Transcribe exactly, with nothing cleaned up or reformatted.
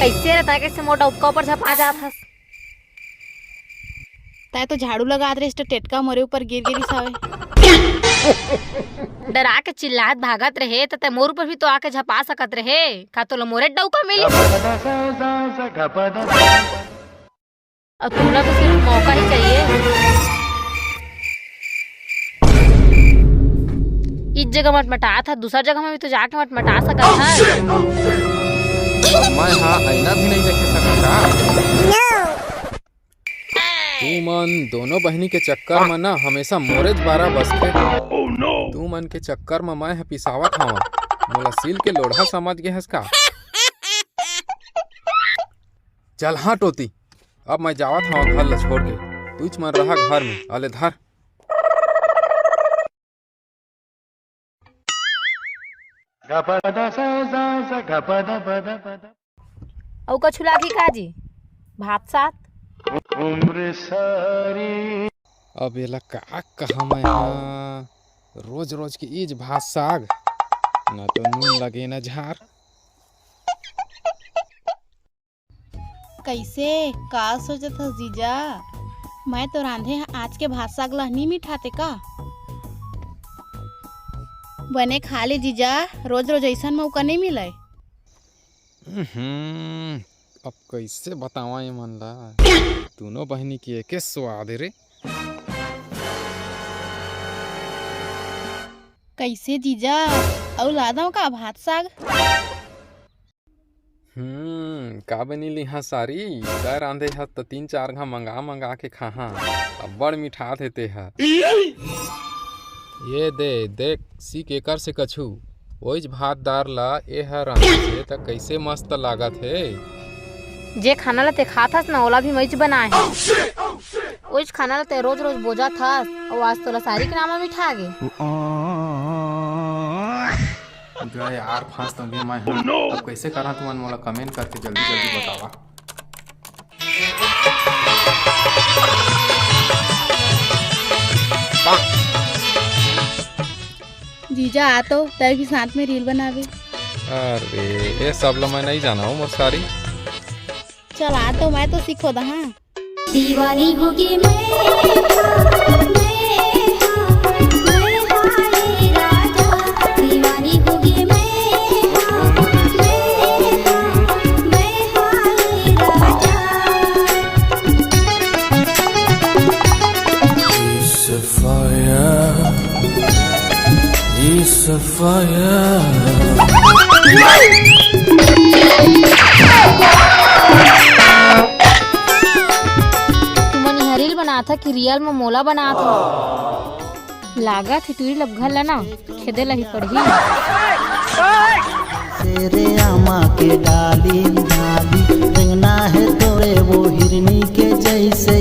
कैसे रहता है, कैसे मोर डउका ऊपर झपा जात हस? तै तो झाड़ू लगात रहे, तो टेटका मोरे ऊपर गिर गिरी सावे। डरा के चिल्लात भागत रहे, त तै मोर ऊपर भी तो आके झपा सकत रहे। का तोला मोरे डउका मिली? अब तोला तो सिर्फ मौका ही चाहिए। इस जगह मटमटात ह, दूसर जगह में भी तो जाके मटमटा सकत ह। अब मैं हा आईना भी नहीं देखे सकत का? तू मन दोनों बहिनी के चक्कर म ना हमेशा मोरेच बारा बसथे। तू मन के चक्कर म मैं ह पिसावत हवं, मोला सील के लोढ़ा समझ गे हस का? चल हाँ टोती, अब मैं जावत हवं घर ल छोड़ के, तुच मन रहा घर में, अले धर। अउ कछु लागही का जी? भात सात? अब एला का कहा मैं हा? रोज रोज के इज भात साग, ना तो नून लगे ना झार। कैसे, का सोचत हस जीजा? मैं तो रांधे ह आज के भात साग ला नी मिठाते का? बने खा ले जीजा, रोज रोज ऐसन मौका नहीं मिले। हम्म, अब कैसे बतावा ये मन ला? दोनों बहिनी के एके स्वाद हे रे। कैसे जीजा, अउ ला दंव का भात साग? हम्म, का बनी लिहा सारी? तै रांधे हस त तीन चार घा मंगा मंगा के खाहा। अब्बड़ मिठात हे तेहा। ये दे, देख, सीख एकर से कछु। ओइच भात दार ला ए ह रांधे हे त कइसे मस्त लागत हे। जे खाना ला ते खात हस ना, ओला भी मइच बनाए हे। ओइच खाना ला ते रोज रोज बोजत हस, अउ आज तोला सारी के नाम मिठा गे। गए यार, फंस तो गए मैं। अब कैसे करा तुमन, मोला comment करके जल्दी जल्दी बतावा। जीजा आ तो, तै भी साथ में reel बनाबे। अरे, ये सब ला मैं नहीं जाना हूँ, मोर सारी। चल आ तो, मैं तो सिखो दहा। दीवानी होगे मैं, मैं, मैं, रे राजा। दीवानी होगे मैं, मैं, मैं, रे राजा। It's a fire. It's a fire. तुमन इहाँ reel बनात ह कि real म मोला बनात ह? लागत हे टूरी ल अब घर ला ना खेदे ला ही पड़ही। तेरे आमा के डाली डाली, रेंगना हे तोरे वो हिरनी के जैसे।